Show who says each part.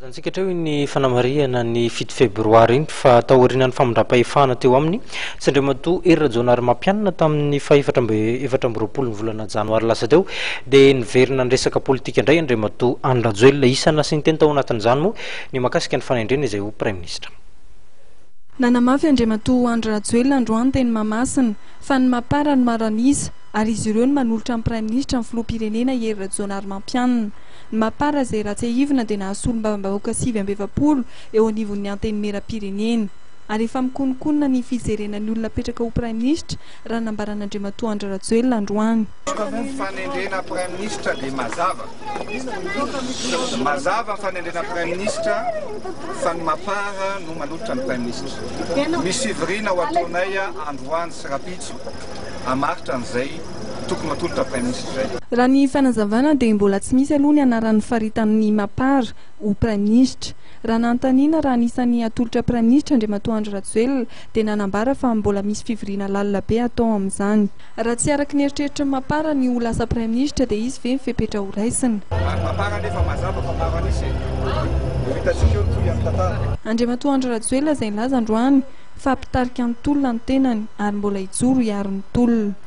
Speaker 1: Hitantsika hatreo iny fanamarihana ny 7 febroary iny fa taorian'ny famindram-pahefana teo aminy sy Andriamatoa Hery Rajaonarimampianina tamin'ny fahefatra amby 24 ny volana janoary lasa teo dia niverina niresaka politika indray Andriamatoa Andry Rajoelina. Isan'ny nasiany teny tao anatin'izany moa ny mahakasika ny fanendrena izay ho praiminisitra.
Speaker 2: Nanamafy Andriamatoa Andry Rajoelina androany teny Mahamasina fa ny Mapar no maro an'isa ary izy ireo no manolotra ny praiminisitra ny filoham-pirenena Hery Rajaonarimampianina. Ny Mapar izay raha tsiahivina dia nahazo solombavambahoaka 49 eo anivon'ny Antenimierampirenena. Ary efa mikononkonona ny fijerena ny olona apetraka ho praiminisitra raha nambaran'Andriamatoa Andry Rajoelina androany.
Speaker 3: Ny fanendrena praiminisitra dia mazava. Mazava ny fanendrena praiminisitra fa ny Mapar no manolotra ny praiminisitra. Misy fivoriana ho ataonay androany sy rahampitso hamaritra an'izay tokony ho atolotra praiminisitra izay.
Speaker 2: Raha ny fanazavana dia mbola tsy misy aloha ny anaran'ny faritanin'ny Mapar ho praiminisitra. Raha nanontaniana raha anisan'ny hatolotra praiminisitra Andriamatoa Andry Rajoelina dia nanambara fa mbola misy fivoriana lalina be hatao amin'izany. Raha tsy araka ny eritreritry ny Mapar ny ho lasa praiminisitra dia hisy ve ny fepetra horaisina?
Speaker 3: Ary Mapar anefa mazava fa maro an'isa e! Ho hitantsika eo ny tohian'ny tantara.
Speaker 2: Andriamatoa Andry Rajoelina izay nilaza androany fa mpitarika ny tolona ny tenany ary mbola hijoro hiaro ny tolona.